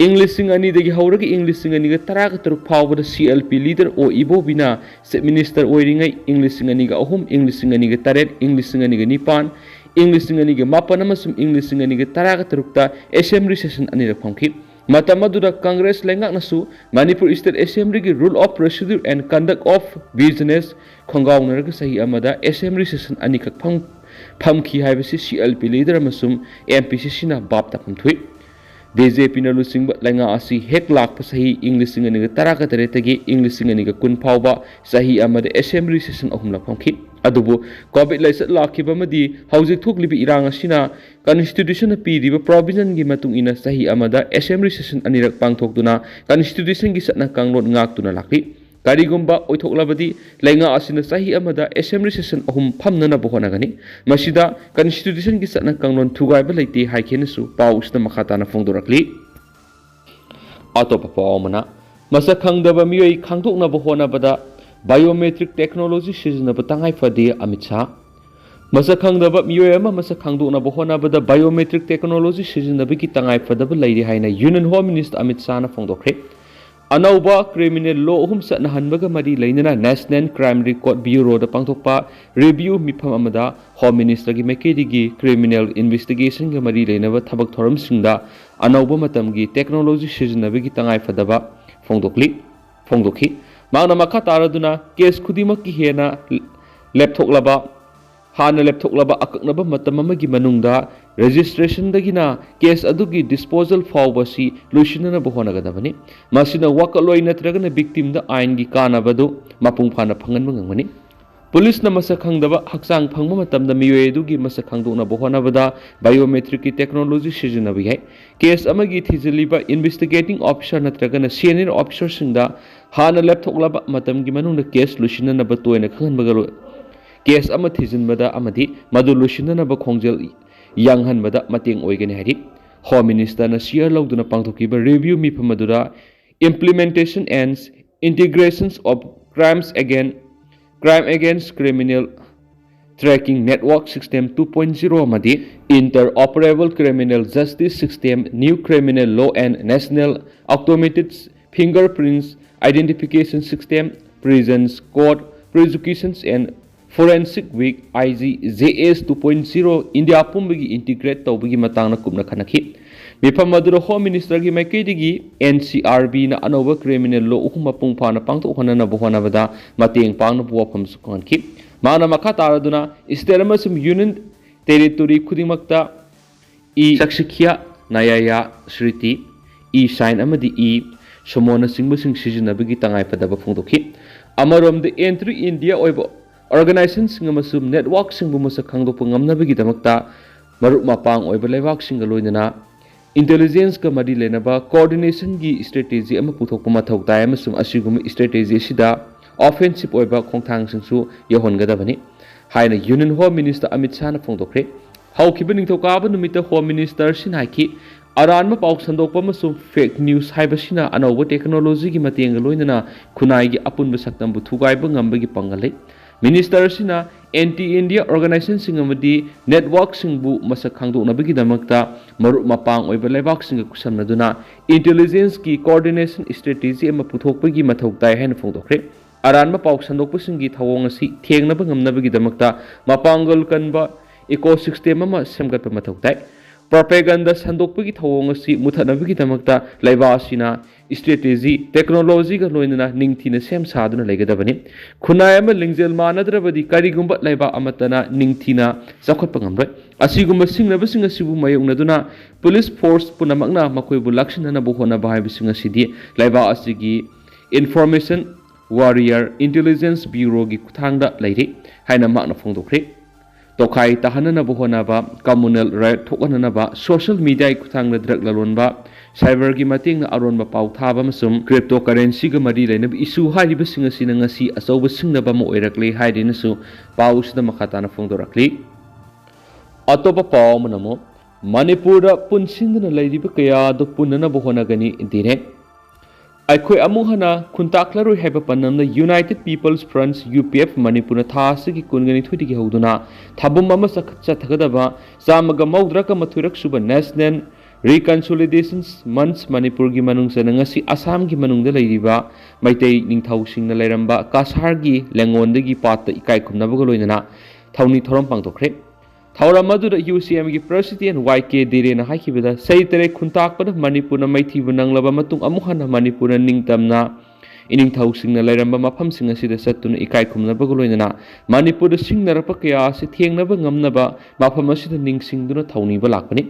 ꯏꯪ ꯂꯤꯁꯤꯡ ꯑꯅꯤꯗꯒꯤ ꯍꯧꯔꯒ ꯏꯪ ꯂꯤꯁꯤꯡ ꯑꯅꯤꯒ ꯇꯔꯥꯒ ꯇꯔꯨꯛ ꯐꯥꯎꯕꯗ C L P leader ꯑꯣ ꯏꯕꯣꯕꯤꯅ Chief Minister ꯑꯣꯏꯔꯤꯉꯩ, ꯏꯪ ꯂꯤꯁꯤꯡ ꯑꯅꯤꯒ ꯑꯍꯨꯝ, ꯏꯪ ꯂꯤꯁꯤꯡ ꯑꯅꯤꯒ ꯇꯔꯦꯠ, ꯏꯪ ꯂꯤꯁꯤꯡ ꯑꯅꯤꯒ ꯅꯤꯄꯥꯟ, ꯏꯪ ꯂꯤꯁꯤꯡ ꯑꯅꯤꯒ ꯃꯥꯄꯟ ꯑꯃꯁꯨꯡ ꯏꯪ ꯂꯤꯁꯤꯡ ꯑꯅꯤꯒ ꯇꯔꯥꯒ ꯇꯔꯨꯛꯇ Assembly session ꯑꯅꯤꯔꯛ ꯐꯝꯈꯤ꯫ ꯃꯇꯝ ꯑꯗꯨꯗ Congress ꯂꯩꯉꯥꯛꯅꯁꯨ Manipur State Assembly ꯒꯤ Rule of Procedure and Conduct of Business ꯈꯣꯡꯒꯥꯎꯅꯔꯒ ꯆꯍꯤ ꯑꯃꯗ Assembly session ꯑꯅꯤꯈꯛ ꯐꯝ-, ꯐꯝꯈꯤ ꯍꯥꯏꯕꯁꯤ C L P leader ꯑꯃꯁꯨꯡ M P C C ꯅ ꯚꯥꯞ ꯇꯥꯐꯝ ꯊꯣꯛꯏ꯫ B J P ꯅ ꯂꯨꯆꯤꯡꯕ ꯂꯩꯉꯥꯛ ꯑꯁꯤ ꯍꯦꯛ ꯂꯥꯛꯄ ꯆꯍꯤ ꯏꯪ ꯂꯤꯁꯤꯡ ꯑꯅꯤꯒ ꯇꯔꯥꯒ ꯇꯔꯦꯠꯇꯒꯤ ꯏꯪ ꯂꯤꯁꯤꯡ ꯑꯅꯤꯒ ꯀꯨꯟ ꯐꯥꯎꯕ ꯆꯍꯤ ꯑꯃꯗ Assembly session ꯑꯍꯨꯝꯂꯛ ꯐꯝꯈꯤ꯫ ꯑꯗꯨꯕꯨ COVID ꯂꯥꯏꯆꯠ ꯂꯥꯛꯈꯤꯕ ꯑꯃꯗꯤ ꯍꯧꯖꯤꯛ ꯊꯣꯛꯂꯤꯕ ꯏꯔꯥꯡ ꯑꯁꯤꯅ Constitution ꯅ ꯄꯤꯔꯤꯕ provision ꯒꯤ ꯃꯇꯨꯡ ꯏꯟꯅ ꯆꯍꯤ ꯑꯃꯗ Assembly session ꯑꯅꯤꯔꯛ ꯄꯥꯡꯊꯣꯛꯇꯨꯅ Constitution ꯒꯤ ꯆꯠꯅ ꯀꯥꯡꯂꯣꯟ ꯉꯥꯛꯇꯨꯅ ꯂꯥꯛꯂꯤ꯫ ꯀꯔꯤꯒꯨꯝꯕ ꯑꯣꯏꯊꯣꯛꯂꯕꯗꯤ ꯂꯩꯉꯥꯛ ꯑꯁꯤꯅ ꯆꯍꯤ ꯑꯃꯗ Assembly session ꯑꯍꯨꯝ ꯐꯝꯅꯅꯕ ꯍꯣꯠꯅꯒꯅꯤ꯫ ꯃꯁꯤꯗ Constitution ꯒꯤ ꯆꯠꯅ ꯀꯥꯡꯂꯣꯟ ꯊꯨꯒꯥꯏꯕ ꯂꯩꯇꯦ ꯍꯥꯏꯈꯤꯅꯁꯨ ꯄꯥꯎ ꯑꯁꯤꯗ ꯃꯈꯥ ꯇꯥꯅ ꯐꯣꯡꯗꯣꯔꯛꯂꯤ꯫ ꯑꯇꯣꯞꯄ ꯄꯥꯎ ꯑꯃꯅ, ꯃꯁꯛ ꯈꯪꯗꯕ ꯃꯤꯑꯣꯏ ꯈꯪꯗꯣꯛꯅꯕ ꯍꯣꯠꯅꯕꯗ biometric technology ꯁꯤꯖꯤꯟꯅꯕ ꯇꯉꯥꯏ ꯐꯗꯦ, ꯑꯃꯤꯠ ꯁꯥꯍ꯫ ꯃꯁꯛ ꯈꯪꯗꯕ ꯃꯤꯑꯣꯏ ꯑꯃ ꯃꯁꯛ ꯈꯪꯗꯣꯛꯅꯕ ꯍꯣꯠꯅꯕꯗ biometric technology ꯁꯤꯖꯤꯟꯅꯕꯒꯤ ꯇꯉꯥꯏ ꯐꯗꯕ ꯂꯩꯔꯤ ꯍꯥꯏꯅ Union Home Minister ꯑꯃꯤꯠ ꯁꯥꯍꯅ ꯐꯣꯡꯗꯣꯛꯈ꯭ꯔꯦ꯫ ꯑꯅꯧꯕ criminal law ꯑꯍꯨꯝ ꯆꯠꯅꯍꯟꯕꯒ ꯃꯔꯤ ꯂꯩꯅꯅ National Crime Record Bureauꯗ ꯄꯥꯡꯊꯣꯛꯄ review ꯃꯤꯐꯝ ꯑꯃꯗ Home Ministerꯒꯤ ꯃꯥꯏꯀꯩꯗꯒꯤ criminal investigationꯒ ꯃꯔꯤ ꯂꯩꯅꯕ ꯊꯕꯛ ꯊꯧꯔꯝꯁꯤꯡꯗ ꯑꯅꯧꯕ ꯃꯇꯝꯒꯤ technology ꯁꯤꯖꯤꯟꯅꯕꯒꯤ ꯇꯉꯥꯏꯐꯗꯕ ꯐꯣꯡꯗꯣꯛꯂꯤ ꯐꯣꯡꯗꯣꯛꯈꯤ꯫ ꯃꯍꯥꯛꯅ ꯃꯈꯥ ꯇꯥꯔꯗꯨꯅ case ꯈꯨꯗꯤꯡꯃꯛꯀꯤ ꯍꯦꯟꯅ ꯂꯦꯞꯊꯣꯛꯂꯕ ꯍꯥꯟꯅ ꯂꯦꯞꯊꯣꯛꯂꯕ ꯑꯀꯛꯅꯕ ꯃꯇꯝ ꯑꯃꯒꯤ ꯃꯅꯨꯡꯗ registrationꯗꯒꯤꯅ case ꯑꯗꯨꯒꯤ disposal ꯐꯥꯎꯕ ꯑꯁꯤ ꯂꯣꯏꯁꯤꯟꯅꯅꯕ ꯍꯣꯠꯅꯒꯗꯕꯅꯤ꯫ ꯃꯁꯤꯅ ꯋꯥꯀꯠꯂꯣꯏ ꯅꯠꯇ꯭ꯔꯒꯅ victimꯗ ꯑꯥꯏꯟꯒꯤ ꯀꯥꯟꯅꯕ ꯑꯗꯨ ꯃꯄꯨꯡ ꯐꯥꯅ ꯐꯪꯍꯟꯕ ꯉꯝꯒꯅꯤ꯫ ꯄꯨꯂꯤꯁꯅ ꯃꯁꯛ ꯈꯪꯗꯕ ꯍꯛꯆꯥꯡ ꯐꯪꯕ ꯃꯇꯝꯗ ꯃꯤꯑꯣꯏ ꯑꯗꯨꯒꯤ ꯃꯁꯛ ꯈꯪꯗꯣꯛꯅꯕ ꯍꯣꯠꯅꯕꯗ biometricꯀꯤ technology ꯁꯤꯖꯤꯟꯅꯕ ꯌꯥꯏ꯫ Case ꯑꯃꯒꯤ ꯊꯤꯖꯤꯜꯂꯤꯕ investigating officer ꯅꯠꯇ꯭ꯔꯒꯅ senior officerꯁꯤꯡꯗ ꯍꯥꯟꯅ ꯂꯦꯞꯊꯣꯛꯂꯕ ꯃꯇꯝꯒꯤ ꯃꯅꯨꯡꯗ case ꯂꯣꯏꯁꯤꯟꯅꯅꯕ ꯇꯣꯏꯅ ꯈꯪꯍꯟꯕꯒ ꯂꯣꯏ case ꯑꯃ ꯊꯤꯖꯤꯟꯕꯗ ꯑꯃꯗꯤ ꯃꯗꯨ ꯂꯣꯏꯁꯤꯟꯅꯅꯕ ꯈꯣꯡꯖꯦꯜ ꯌꯥꯡꯍꯟꯕꯗ ꯃꯇꯦꯡ ꯑꯣꯏꯒꯅꯤ ꯍꯥꯏꯔꯤ꯫ Home Ministerꯅ chair ꯂꯧꯗꯨꯅ ꯄꯥꯡꯊꯣꯛꯈꯤꯕ review ꯃꯤꯐꯝ ꯑꯗꯨꯗ implementation and integrations of crimes against crime against criminal tracking network system two point zero ꯑꯃꯗꯤ interoperable criminal justice system, new criminal law and national automated fingerprints identification system, prisons code, prosecutions and forensic week, IGJS two point zero, India ꯄꯨꯝꯕꯒꯤ integrate ꯇꯧꯕꯒꯤ ꯃꯇꯥꯡꯗ ꯀꯨꯞꯅ ꯈꯟꯅꯈꯤ꯫ ꯃꯤꯐꯝ ꯑꯗꯨꯗ Home Ministerꯒꯤ ꯃꯥꯏꯀꯩꯗꯒꯤ NCRBꯅ ꯑꯅꯧꯕ criminal law ꯑꯍꯨꯝ ꯃꯄꯨꯡ ꯐꯥꯅ ꯄꯥꯡꯊꯣꯛꯍꯟꯅꯕ ꯍꯣꯠꯅꯕꯗ ꯃꯇꯦꯡ ꯄꯥꯡꯅꯕ ꯋꯥꯐꯝꯁꯨ ꯈꯪꯍꯟꯈꯤ꯫ ꯃꯥꯅ ꯃꯈꯥ ꯇꯥꯔꯗꯨꯅ state ꯑꯃꯁꯨꯡ union territory ꯈꯨꯗꯤꯡꯃꯛꯇ e sakshikya, nyaya sriti, e sign ꯑꯃꯗꯤ e summonnꯆꯤꯡꯕꯁꯤꯡ ꯁꯤꯖꯤꯟꯅꯕꯒꯤ ꯇꯉꯥꯏꯐꯗꯕ ꯐꯣꯡꯗꯣꯛꯈꯤ꯫ ꯑꯃꯔꯣꯝꯗ entry India ꯑꯣꯏꯕ organizationꯁꯤꯡ ꯑꯃꯁꯨꯡ networkꯁꯤꯡꯕꯨ ꯃꯁꯛ ꯈꯪꯗꯣꯛꯄ ꯉꯝꯅꯕꯒꯤꯗꯃꯛꯇ ꯃꯔꯨꯞ ꯃꯄꯥꯡ ꯑꯣꯏꯕ ꯂꯩꯕꯥꯛꯁꯤꯡꯒ ꯂꯣꯏꯅꯅ intelligenceꯀ ꯃꯔꯤ ꯂꯩꯅꯕ coordinationꯒꯤ strategy ꯑꯃ ꯄꯨꯊꯣꯛꯄ ꯃꯊꯧ ꯇꯥꯏ ꯑꯃꯁꯨꯡ ꯑꯁꯤꯒꯨꯝꯕ strategy ꯑꯁꯤꯗ offensive ꯑꯣꯏꯕ ꯈꯣꯡꯊꯥꯡꯁꯤꯡꯁꯨ ꯌꯧꯍꯟꯒꯗꯕꯅꯤ ꯍꯥꯏꯅ Union Home Minister ꯑꯃꯤꯠ ꯁꯥꯍꯅ ꯐꯣꯡꯗꯣꯛꯈ꯭ꯔꯦ꯫ ꯍꯧꯈꯤꯕ ꯅꯤꯡꯊꯧꯀꯥꯕ ꯅꯨꯃꯤꯠꯇ Home Ministerꯁꯤꯅ ꯍꯥꯏꯈꯤ, ꯑꯔꯥꯟꯕ ꯄꯥꯎ ꯁꯟꯗꯣꯛꯄ ꯑꯃꯁꯨꯡ fake news ꯍꯥꯏꯕꯁꯤꯅ ꯑꯅꯧꯕ technologyꯒꯤ ꯃꯇꯦꯡꯒ ꯂꯣꯏꯅꯅ ꯈꯨꯟꯅꯥꯏꯒꯤ ꯑꯄꯨꯟꯕ ꯁꯛꯇꯝꯕꯨ ꯊꯨꯒꯥꯏꯕ ꯉꯝꯕꯒꯤ ꯄꯥꯡꯒꯜ ꯂꯩ꯫ Ministerꯁꯤꯅ ꯑꯦꯟꯇꯤ ꯏꯟꯗꯤꯌꯥ ꯑꯣꯔꯒꯅꯥꯏꯖꯦꯁꯟꯁꯤꯡ ꯑꯃꯗꯤ ꯅꯦꯠꯋꯥꯔꯛꯁꯤꯡꯕꯨ ꯃꯁꯛ ꯈꯪꯗꯣꯛꯅꯕꯒꯤꯗꯃꯛꯇ ꯃꯔꯨꯞ ꯃꯄꯥꯡ ꯑꯣꯏꯕ ꯂꯩꯕꯥꯛꯁꯤꯡꯒ ꯈꯨꯠꯁꯝꯅꯗꯨꯅ ꯏꯟꯇꯦꯂꯤꯖꯦꯟꯁꯀꯤ ꯀꯣꯑꯣꯔꯗꯤꯅꯦꯁꯟ ꯁ꯭ꯇ꯭ꯔꯦꯇꯦꯖꯤ ꯑꯃ ꯄꯨꯊꯣꯛꯄꯒꯤ ꯃꯊꯧ ꯇꯥꯏ ꯍꯥꯏꯅ ꯐꯣꯡꯗꯣꯛꯈ꯭ꯔꯦ꯫ ꯑꯔꯥꯟꯕ ꯄꯥꯎ ꯁꯟꯗꯣꯛꯄꯁꯤꯡꯒꯤ ꯊꯧꯑꯣꯡ ꯑꯁꯤ ꯊꯦꯡꯅꯕ ꯉꯝꯅꯕꯒꯤꯗꯃꯛꯇ ꯃꯄꯥꯡꯒꯜ ꯀꯟꯕ ꯏꯀꯣꯁꯤꯁꯇꯦꯝ ꯑꯃ ꯁꯦꯝꯒꯠꯄ ꯃꯊꯧ ꯇꯥꯏ꯫ ꯄ꯭ꯔꯣꯄꯦꯒꯟꯗ ꯁꯟꯗꯣꯛꯄꯒꯤ ꯊꯧꯑꯣꯡ ꯑꯁꯤ ꯃꯨꯊꯠꯅꯕꯒꯤꯗꯃꯛꯇ ꯂꯩꯕꯥꯛ ꯑꯁꯤꯅ ꯁ꯭ꯇ꯭ꯔꯦꯇꯦꯖꯤ, ꯇꯦꯛꯅꯣꯂꯣꯖꯤꯒ ꯂꯣꯏꯅꯅ ꯅꯤꯡꯊꯤꯅ ꯁꯦꯝ ꯁꯥꯗꯨꯅ ꯂꯩꯒꯗꯕꯅꯤ꯫ ꯈꯨꯟꯅꯥꯏ ꯑꯃ ꯂꯤꯡꯖꯦꯜ ꯃꯥꯟꯅꯗ꯭ꯔꯕꯗꯤ ꯀꯔꯤꯒꯨꯝꯕ ꯂꯩꯕꯥꯛ ꯑꯃꯠꯇꯅ ꯅꯤꯡꯊꯤꯅ ꯆꯥꯎꯈꯠꯄ ꯉꯝꯂꯣꯏ꯫ ꯑꯁꯤꯒꯨꯝꯕ ꯁꯤꯡꯅꯕꯁꯤꯡ ꯑꯁꯤꯕꯨ ꯃꯥꯌꯣꯛꯅꯗꯨꯅ ꯄꯨꯂꯤꯁ ꯐꯣꯔꯁ ꯄꯨꯝꯅꯃꯛꯅ ꯃꯈꯣꯏꯕꯨ ꯂꯥꯛꯁꯤꯟꯅꯅꯕ ꯍꯣꯠꯅꯕ ꯍꯥꯏꯕꯁꯤꯡ ꯑꯁꯤꯗꯤ ꯂꯩꯕꯥꯛ ꯑꯁꯤꯒꯤ ꯏꯟꯐꯣꯔꯃꯦꯁꯟ ꯋꯥꯔꯤꯌꯔ ꯏꯟꯇꯦꯂꯤꯖꯦꯟꯁ ꯕ꯭ꯌꯨꯔꯣꯒꯤ ꯈꯨꯠꯊꯥꯡꯗ ꯂꯩꯔꯤ ꯍꯥꯏꯅ ꯃꯍꯥꯛꯅ ꯐꯣꯡꯗꯣꯛꯈ꯭ꯔꯦ꯫ ꯇꯣꯈꯥꯏ ꯇꯥꯍꯟꯅꯅꯕ ꯍꯣꯠꯅꯕ, ꯀꯝꯃꯨꯅꯦꯜ ꯔꯥꯏꯠ ꯊꯣꯛꯍꯟꯅꯅꯕ, ꯁꯣꯁꯤꯌꯦꯜ ꯃꯤꯗꯤꯌꯥꯒꯤ ꯈꯨꯠꯊꯥꯡꯗ ꯗ꯭ꯔꯒ ꯂꯂꯣꯟꯕ, ꯁꯥꯏꯕꯔꯒꯤ ꯃꯇꯦꯡꯅ ꯑꯔꯣꯟꯕ ꯄꯥꯎ ꯊꯥꯕ ꯑꯃꯁꯨꯡ ꯀ꯭ꯔꯤꯞꯇꯣ ꯀꯔꯦꯟꯁꯤꯒ ꯃꯔꯤ ꯂꯩꯅꯕ ꯏꯁꯨ ꯍꯥꯏꯔꯤꯕꯁꯤꯡ ꯑꯁꯤꯅ ꯉꯁꯤ ꯑꯆꯧꯕ ꯁꯤꯡꯅꯕ ꯑꯃ ꯑꯣꯏꯔꯛꯂꯦ ꯍꯥꯏꯗꯨꯅꯁꯨ ꯄꯥꯎꯁꯤꯗ ꯃꯈꯥ ꯇꯥꯅ ꯐꯣꯡꯗꯣꯔꯛꯂꯤ꯫ ꯑꯇꯣꯞꯄ ꯄꯥꯎ ꯑꯃꯅ ꯑꯃꯨꯛ ꯃꯅꯤꯄꯨꯔꯗ ꯄꯨꯟꯁꯤꯟꯗꯨꯅ ꯂꯩꯔꯤꯕ ꯀꯌꯥ ꯑꯗꯨ ꯄꯨꯟꯅꯅꯕ ꯍꯣꯠꯅꯒꯅꯤ ꯗꯤꯔꯦꯛ꯫ ꯑꯩꯈꯣꯏ ꯑꯃꯨꯛ ꯍꯟꯅ ꯈꯨꯟꯇꯥꯛꯂꯔꯣꯏ ꯍꯥꯏꯕ ꯄꯥꯟꯗꯝꯅ United People's Front, U P F, ꯃꯅꯤꯄꯨꯔꯅ ꯊꯥ ꯑꯁꯤꯒꯤ ꯀꯨꯟꯒ ꯅꯤꯊꯣꯏꯗꯒꯤ ꯍꯧꯗꯨꯅ ꯊꯥꯕꯨꯝ ꯑꯃ ꯆꯠꯊ-, ꯆꯠꯊꯒꯗꯕ ꯆꯥꯝꯃꯒ ꯃꯧꯗ꯭ꯔꯥꯒ ꯃꯥꯊꯣꯏꯔꯛ ꯁꯨꯕ National Reconciliation Month ꯃꯅꯤꯄꯨꯔꯒꯤ ꯃꯅꯨꯡ ꯆꯟꯅ ꯉꯁꯤ ꯑꯁꯥꯝꯒꯤ ꯃꯅꯨꯡꯗ ꯂꯩꯔꯤꯕ ꯃꯩꯇꯩ ꯅꯤꯡꯊꯧꯁꯤꯡꯅ ꯂꯩꯔꯝꯕ ꯀꯁꯥꯔꯒꯤ ꯂꯦꯡꯉꯣꯟꯗꯒꯤ ꯄꯥꯠꯇ ꯏꯀꯥꯏ ꯈꯨꯝꯅꯕꯒ ꯂꯣꯏꯅꯅ ꯊꯧꯅꯤ ꯊꯧꯔꯝ ꯄꯥꯡꯊꯣꯛꯈ꯭ꯔꯦ꯫ ꯊꯧꯔꯝ ꯑꯗꯨꯗ ꯌꯨ ꯁꯤ ꯑꯦꯝꯒꯤ ꯄ꯭ꯔꯁꯤꯗꯦꯟ ꯋꯥꯏ ꯀꯦ ꯗꯤꯔꯦꯅ ꯍꯥꯏꯈꯤꯕꯗ, ꯆꯍꯤ ꯇꯔꯦꯠ ꯈꯨꯟꯇꯥꯛꯄꯗ ꯃꯅꯤꯄꯨꯔꯅ ꯃꯩꯊꯤꯕ ꯅꯪꯂꯕ ꯃꯇꯨꯡ ꯑꯃꯨꯛ ꯍꯟꯅ ꯃꯅꯤꯄꯨꯔꯅ ꯅꯤꯡꯇꯝꯅ ꯏꯅꯤꯡꯊꯧꯁꯤꯡꯅ ꯂꯩꯔꯝꯕ ꯃꯐꯝꯁꯤꯡ ꯑꯁꯤꯗ ꯆꯠꯇꯨꯅ ꯏꯀꯥꯏ ꯈꯨꯝꯅꯕꯒ ꯂꯣꯏꯅꯅ ꯃꯅꯤꯄꯨꯔꯗ ꯁꯤꯡꯅꯔꯛꯄ ꯀꯌꯥ ꯑꯁꯤ ꯊꯦꯡꯅꯕ ꯉꯝꯅꯕ ꯃꯐꯝ ꯑꯁꯤꯗ ꯅꯤꯡꯁꯤꯡꯗꯨꯅ ꯊꯧꯅꯤꯕ ꯂꯥꯛꯄꯅꯤ꯫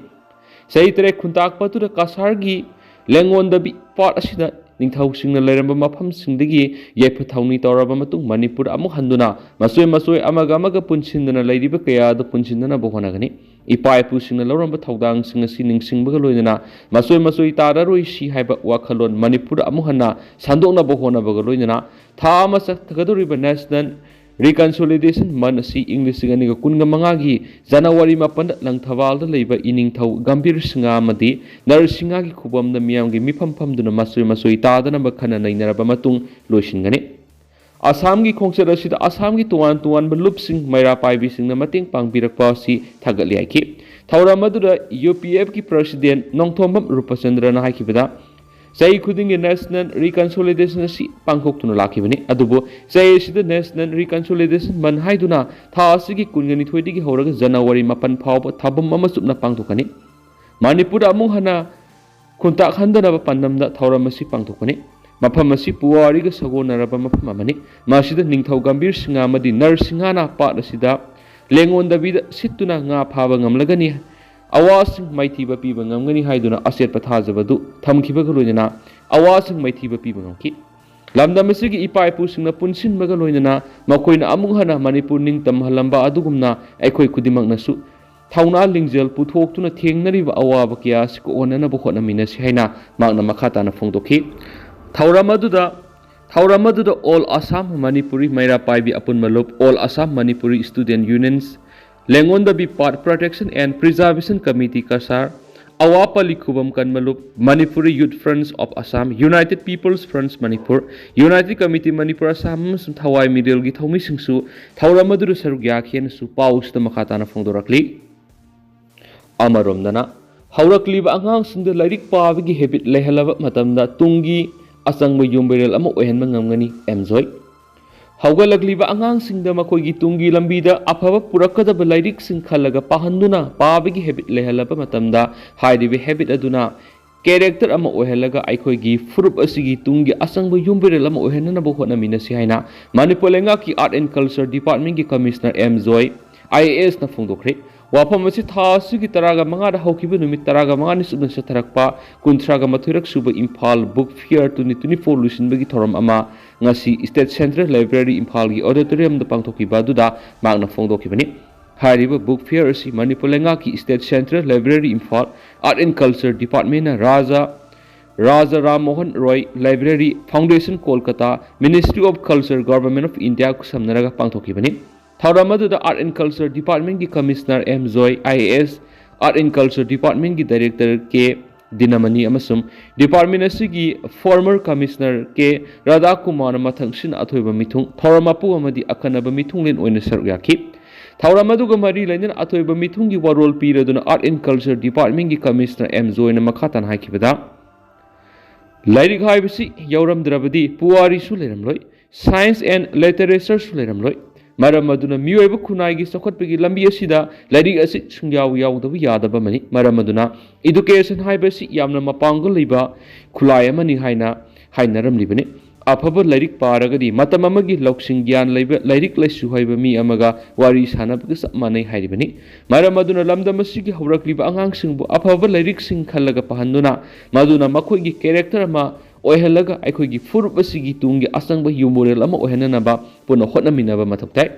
ꯆꯍꯤ ꯇꯔꯦꯠ ꯈꯨꯟꯇꯥꯛꯄ ꯑꯗꯨꯗ ꯀꯁꯥꯔꯒꯤ ꯂꯦꯡꯉꯣꯟꯗꯕꯤ ꯄꯥꯠ ꯑꯁꯤꯗ ꯅꯤꯡꯊꯧꯁꯤꯡꯅ ꯂꯩꯔꯝꯕ ꯃꯐꯝꯁꯤꯡꯗꯒꯤ ꯌꯥꯏꯐ ꯊꯧꯅꯤ ꯇꯧꯔꯕ ꯃꯇꯨꯡ ꯃꯅꯤꯄꯨꯔ ꯑꯃꯨꯛ ꯍꯟꯗꯨꯅ ꯃꯆꯣꯏ ꯃꯆꯣꯏ ꯑꯃꯒ ꯑꯃꯒ ꯄꯨꯟꯁꯤꯟꯗꯅ ꯂꯩꯔꯤꯕ ꯀꯌꯥ ꯑꯗꯨ ꯄꯨꯟꯁꯤꯟꯅꯅꯕ ꯍꯣꯠꯅꯒꯅꯤ꯫ ꯏꯄꯥ ꯏꯄꯨꯁꯤꯡꯅ ꯂꯧꯔꯝꯕ ꯊꯧꯗꯥꯡꯁꯤꯡ ꯑꯁꯤ ꯅꯤꯡꯁꯤꯡꯕꯒ ꯂꯣꯏꯅꯅ ꯃꯆꯣꯏ ꯃꯆꯣꯏ ꯇꯥꯔꯔꯣꯏꯁꯤ ꯍꯥꯏꯕ ꯋꯥꯈꯜꯂꯣꯟ ꯃꯅꯤꯄꯨꯔꯗ ꯑꯃꯨꯛ ꯍꯟꯅ ꯁꯟꯗꯣꯛꯅꯕ ꯍꯣꯠꯅꯕꯒ ꯂꯣꯏꯅꯅ ꯊꯥ ꯑꯃ ꯆꯠꯊꯒꯗꯧꯔꯤꯕ National Reconciliation Month ꯑꯁꯤ ꯏꯪ ꯂꯤꯁꯤꯡ ꯑꯅꯤꯒ ꯀꯨꯟꯒ ꯃꯉꯥꯒꯤ ꯖꯅꯋꯥꯔꯤ ꯃꯥꯄꯟꯗ ꯂꯪꯊꯕꯥꯜꯗ ꯂꯩꯕ ꯏꯅꯤꯡꯊꯧ ꯒꯝꯚꯤꯔ ꯁꯤꯡꯍ ꯑꯃꯗꯤ ꯅꯔꯁꯤꯡꯍꯒꯤ ꯈꯨꯕꯝꯗ ꯃꯤꯌꯥꯝꯒꯤ ꯃꯤꯐꯝ ꯐꯝꯗꯨꯅ ꯃꯆꯣꯏ ꯃꯆꯣꯏ ꯇꯥꯗꯅꯕ ꯈꯟꯅ ꯅꯩꯅꯔꯕ ꯃꯇꯨꯡ ꯂꯣꯏꯁꯤꯟꯒꯅꯤ꯫ ꯑꯁꯥꯝꯒꯤ ꯈꯣꯡꯆꯠ ꯑꯁꯤꯗ ꯑꯁꯥꯝꯒꯤ ꯇꯣꯉꯥꯟ ꯇꯣꯉꯥꯟꯕ ꯂꯨꯞꯁꯤꯡ, ꯃꯩꯔꯥ ꯄꯥꯏꯕꯤꯁꯤꯡꯅ ꯃꯇꯦꯡ ꯄꯥꯡꯕꯤꯔꯛꯄ ꯑꯁꯤ ꯊꯥꯒꯠꯂꯤ ꯍꯥꯏꯈꯤ꯫ ꯊꯧꯔꯝ ꯑꯗꯨꯗ UPFꯀꯤ President ꯅꯣꯡꯊꯣꯝꯕꯝ ꯔꯨꯄꯆꯟꯗ꯭ꯔꯅ ꯍꯥꯏꯈꯤꯕꯗ, ꯆꯍꯤ ꯈꯨꯗꯤꯡꯒꯤ National Reconciliation ꯑꯁꯤ ꯄꯥꯡꯊꯣꯛꯇꯨꯅ ꯂꯥꯛꯈꯤꯕꯅꯤ꯫ ꯑꯗꯨꯕꯨ ꯆꯍꯤ ꯑꯁꯤꯗ National Reconciliation Month ꯍꯥꯏꯗꯨꯅ ꯊꯥ ꯑꯁꯤꯒꯤ ꯀꯨꯟꯒ ꯅꯤꯊꯣꯏꯗꯒꯤ ꯍꯧꯔꯒ ꯖꯅꯋꯥꯔꯤ ꯃꯥꯄꯟ ꯐꯥꯎꯕ ꯊꯥꯕꯝ ꯑꯃ ꯆꯨꯞꯅ ꯄꯥꯡꯊꯣꯛꯀꯅꯤ꯫ ꯃꯅꯤꯄꯨꯔꯗ ꯑꯃꯨꯛ ꯍꯟꯅ ꯈꯨꯟꯇꯥꯛ ꯍꯟꯗꯅꯕ ꯄꯥꯟꯗꯝꯗ ꯊꯧꯔꯝ ꯑꯁꯤ ꯄꯥꯡꯊꯣꯛꯄꯅꯤ꯫ ꯃꯐꯝ ꯑꯁꯤ ꯄꯨꯋꯥꯔꯤꯒ ꯁꯥꯒꯣꯟꯅꯔꯕ ꯃꯐꯝ ꯑꯃꯅꯤ꯫ ꯃꯁꯤꯗ ꯅꯤꯡꯊꯧ ꯒꯝꯚꯤꯔ ꯁꯤꯡꯍ ꯑꯃꯗꯤ ꯅꯔꯁꯤꯡꯍꯅ ꯄꯥꯠ ꯑꯁꯤꯗ ꯂꯦꯡꯉꯣꯟꯗꯕꯤꯗ ꯁꯤꯠꯇꯨꯅ ꯉꯥ ꯐꯥꯕ ꯉꯝꯂꯒꯅꯤ, ꯑꯋꯥꯁꯤꯡ ꯃꯥꯏꯊꯤꯕ ꯄꯤꯕ ꯉꯝꯒꯅꯤ ꯍꯥꯏꯗꯨꯅ ꯑꯆꯦꯠꯄ ꯊꯥꯖꯕꯗꯨ ꯊꯝꯈꯤꯕꯒ ꯂꯣꯏꯅꯅ ꯑꯋꯥꯁꯤꯡ ꯃꯥꯏꯊꯤꯕ ꯄꯤꯕ ꯉꯝꯈꯤ꯫ ꯂꯝꯗꯝ ꯑꯁꯤꯒꯤ ꯏꯄꯥ ꯏꯄꯨꯁꯤꯡꯅ ꯄꯨꯟꯁꯤꯟꯕꯒ ꯂꯣꯏꯅꯅ ꯃꯈꯣꯏꯅ ꯑꯃꯨꯛ ꯍꯟꯅ ꯃꯅꯤꯄꯨꯔ ꯅꯤꯡꯇꯝꯍꯜꯂꯝꯕ ꯑꯗꯨꯒꯨꯝꯅ ꯑꯩꯈꯣꯏ ꯈꯨꯗꯤꯡꯃꯛꯅꯁꯨ ꯊꯧꯅꯥ ꯂꯤꯡꯖꯦꯜ ꯄꯨꯊꯣꯛꯇꯨꯅ ꯊꯦꯡꯅꯔꯤꯕ ꯑꯋꯥꯕ ꯀꯌꯥ ꯑꯁꯤ ꯀꯣꯛꯍꯟꯅꯅꯕ ꯍꯣꯠꯅꯃꯤꯟꯅꯁꯤ ꯍꯥꯏꯅ ꯃꯍꯥꯛꯅ ꯃꯈꯥ ꯇꯥꯅ ꯐꯣꯡꯗꯣꯛꯈꯤ꯫ ꯊꯧꯔꯝ ꯑꯗꯨꯗ, ꯊꯧꯔꯝ ꯑꯗꯨꯗ All Assam Manipuri ꯃꯩꯔꯥ ꯄꯥꯏꯕꯤ ꯑꯄꯨꯟꯕ ꯂꯨꯞ, All Assam Manipuri Student Unions, ꯂꯦꯡꯉꯣꯟꯗꯕꯤ Path Protection and Preservation Committee Cachar, ꯑꯋꯥ ꯄꯂꯤ ꯈꯨꯕꯝ ꯀꯟꯕ ꯂꯨꯞ, Manipuri Youth Fronts of Assam, United People's Fronts Manipur, United Committee Manipur Assam ꯑꯃꯁꯨꯡ ꯊꯋꯥꯏ ꯃꯤꯔꯦꯜꯒꯤ ꯊꯧꯃꯤꯁꯤꯡꯁꯨ ꯊꯧꯔꯝ ꯑꯗꯨꯗ ꯁꯔꯨꯛ ꯌꯥꯈꯤ ꯍꯥꯏꯅꯁꯨ ꯄꯥꯎ ꯑꯁꯤꯗ ꯃꯈꯥ ꯇꯥꯅ ꯐꯣꯡꯗꯣꯔꯛꯂꯤ꯫ ꯑꯃꯔꯣꯝꯗꯅ, ꯍꯧꯔꯛꯂꯤꯕ ꯑꯉꯥꯡꯁꯤꯡꯗ ꯂꯥꯏꯔꯤꯛ ꯄꯥꯕꯒꯤ habit ꯂꯩꯍꯜꯂꯕ ꯃꯇꯝꯗ ꯇꯨꯡꯒꯤ ꯑꯆꯪꯕ ꯌꯨꯝꯕꯩꯔꯦꯜ ꯑꯃ ꯑꯣꯏꯍꯟꯕ ꯉꯝꯒꯅꯤ, ꯑꯦꯝ ꯖꯣꯏ꯫ ꯍꯧꯒꯠꯂꯛꯂꯤꯕ ꯑꯉꯥꯡꯁꯤꯡꯗ ꯃꯈꯣꯏꯒꯤ ꯇꯨꯡꯒꯤ ꯂꯝꯕꯤꯗ ꯑꯐꯕ ꯄꯨꯔꯛꯀꯗꯕ ꯂꯥꯏꯔꯤꯛꯁꯤꯡ ꯈꯜꯂꯒ ꯄꯥꯍꯟꯗꯨꯅ ꯄꯥꯕꯒꯤ habit ꯂꯩꯍꯜꯂꯕ ꯃꯇꯝꯗ, ꯍꯥꯏꯔꯤꯕ habit ꯑꯗꯨꯅ character ꯑꯃ ꯑꯣꯏꯍꯜꯂꯒ ꯑꯩꯈꯣꯏꯒꯤ ꯐꯨꯔꯨꯞ ꯑꯁꯤꯒꯤ ꯇꯨꯡꯒꯤ ꯑꯆꯪꯕ ꯌꯨꯝꯕꯩꯔꯦꯜ ꯑꯃ ꯑꯣꯏꯍꯟꯅꯅꯕ ꯍꯣꯠꯅꯃꯤꯟꯅꯁꯤ ꯍꯥꯏꯅ ꯃꯅꯤꯄꯨꯔ ꯂꯩꯉꯥꯛꯀꯤ Art and Culture Departmentꯀꯤ Commissioner M Joy, I A ꯑꯦꯁꯅ ꯐꯣꯡꯗꯣꯛꯈ꯭ꯔꯦ꯫ ꯋꯥꯐꯝ ꯑꯁꯤ ꯊꯥ ꯑꯁꯤꯒꯤ ꯇꯔꯥꯒ ꯃꯉꯥꯗ ꯍꯧꯈꯤꯕ ꯅꯨꯃꯤꯠ ꯇꯔꯥꯒ ꯃꯉꯥꯅꯤ ꯆꯨꯞꯅ ꯆꯠꯊꯔꯛꯄ ꯀꯨꯟꯊ꯭ꯔꯥꯒ ꯃꯥꯊꯣꯏꯔꯛ ꯁꯨꯕ Imphal Book Fair twenty twenty-four ꯂꯣꯏꯁꯤꯟꯕꯒꯤ ꯊꯧꯔꯝ ꯑꯃ ꯉꯁꯤ State Central Library ꯏꯝꯐꯥꯜꯒꯤ auditoriumꯗ ꯄꯥꯡꯊꯣꯛꯈꯤꯕ ꯑꯗꯨꯗ ꯃꯍꯥꯛꯅ ꯐꯣꯡꯗꯣꯛꯈꯤꯕꯅꯤ꯫ ꯍꯥꯏꯔꯤꯕ Book Fair ꯑꯁꯤ ꯃꯅꯤꯄꯨꯔ ꯂꯩꯉꯥꯛꯀꯤ State Central Library Imphal, Art and Culture Departmentꯅ Raja, Raja Ram Mohan Roy Library Foundation Kolkata, Ministry of Culture, Government of India ꯈꯨꯠꯁꯝꯅꯔꯒ ꯄꯥꯡꯊꯣꯛꯈꯤꯕꯅꯤ꯫ ꯊꯧꯔꯝ ꯑꯗꯨꯗ Art and Culture Departmentꯀꯤ Commissioner M Joy, I A S, Art and Culture Departmentꯀꯤ Director ꯀꯦ ꯗꯤꯅꯃꯅꯤ ꯑꯃꯁꯨꯡ department ꯑꯁꯤꯒꯤ former commissioner ꯀꯦ ꯔꯥꯙꯥꯀꯨꯃꯥꯔꯅ ꯃꯊꯪꯁꯤꯠꯅ ꯑꯊꯣꯏꯕ ꯃꯤꯊꯨꯡ, ꯊꯧꯔꯝ ꯃꯄꯨ ꯑꯃꯗꯤ ꯑꯈꯟꯅꯕ ꯃꯤꯊꯨꯡꯂꯦꯟ ꯑꯣꯏꯅ ꯁꯔꯨꯛ ꯌꯥꯈꯤ꯫ ꯊꯧꯔꯝ ꯑꯗꯨꯒ ꯃꯔꯤ ꯂꯩꯅꯅ ꯑꯊꯣꯏꯕ ꯃꯤꯊꯨꯡꯒꯤ ꯋꯥꯔꯣꯜ ꯄꯤꯔꯗꯨꯅ Art and Culture Department ꯀꯤ Commissioner ꯑꯦꯝ ꯖꯣꯏꯅ ꯃꯈꯥ ꯇꯥꯅ ꯍꯥꯏꯈꯤꯕꯗ, ꯂꯥꯏꯔꯤꯛ ꯍꯥꯏꯕꯁꯤ ꯌꯥꯎꯔꯝꯗ꯭ꯔꯕꯗꯤ ꯄꯨꯋꯥꯔꯤꯁꯨ ꯂꯩꯔꯝꯂꯣꯏ, science and literature ꯁꯨ ꯂꯩꯔꯝꯂꯣꯏ꯫ ꯃꯔꯝ ꯑꯗꯨꯅ ꯃꯤꯑꯣꯏꯕ ꯈꯨꯟꯅꯥꯏꯒꯤ ꯆꯥꯎꯈꯠꯄꯒꯤ ꯂꯝꯕꯤ ꯑꯁꯤꯗ ꯂꯥꯏꯔꯤꯛ ꯑꯁꯤ ꯁꯨꯡꯌꯥꯎ ꯌꯥꯎꯗꯕ ꯌꯥꯗꯕ ꯑꯃꯅꯤ꯫ ꯃꯔꯝ ꯑꯗꯨꯅ education ꯍꯥꯏꯕꯁꯤ ꯌꯥꯝꯅ ꯃꯄꯥꯡꯒꯜ ꯂꯩꯕ ꯈꯨꯠꯂꯥꯏ ꯑꯃꯅꯤ ꯍꯥꯏꯅ ꯍꯥꯏꯅꯔꯝꯂꯤꯕꯅꯤ꯫ ꯑꯐꯕ ꯂꯥꯏꯔꯤꯛ ꯄꯥꯔꯒꯗꯤ ꯃꯇꯝ ꯑꯃꯒꯤ ꯂꯧꯁꯤꯡ ꯒ꯭ꯌꯥꯟ ꯂꯩꯕ, ꯂꯥꯏꯔꯤꯛ ꯂꯥꯏꯁꯨ ꯍꯩꯕ ꯃꯤ ꯑꯃꯒ ꯋꯥꯔꯤ ꯁꯥꯟꯅꯕꯒ ꯆꯞ ꯃꯥꯟꯅꯩ ꯍꯥꯏꯔꯤꯕꯅꯤ꯫ ꯃꯔꯝ ꯑꯗꯨꯅ ꯂꯝꯗꯝ ꯑꯁꯤꯒꯤ ꯍꯧꯔꯛꯂꯤꯕ ꯑꯉꯥꯡꯁꯤꯡꯕꯨ ꯑꯐꯕ ꯂꯥꯏꯔꯤꯛꯁꯤꯡ ꯈꯜꯂꯒ ꯄꯥꯍꯟꯗꯨꯅ ꯃꯗꯨꯅ ꯃꯈꯣꯏꯒꯤ character ꯑꯃ ꯑꯣꯏꯍꯜꯂꯒ ꯑꯩꯈꯣꯏꯒꯤ ꯐꯨꯔꯨꯞ ꯑꯁꯤꯒꯤ ꯇꯨꯡꯒꯤ ꯑꯆꯪꯕ ꯌꯨꯝꯕꯨꯔꯦꯜ ꯑꯃ ꯑꯣꯏꯍꯟꯅꯅꯕ ꯄꯨꯟꯅ ꯍꯣꯠꯅꯃꯤꯟꯅꯕ ꯃꯊꯧ ꯇꯥꯏ꯫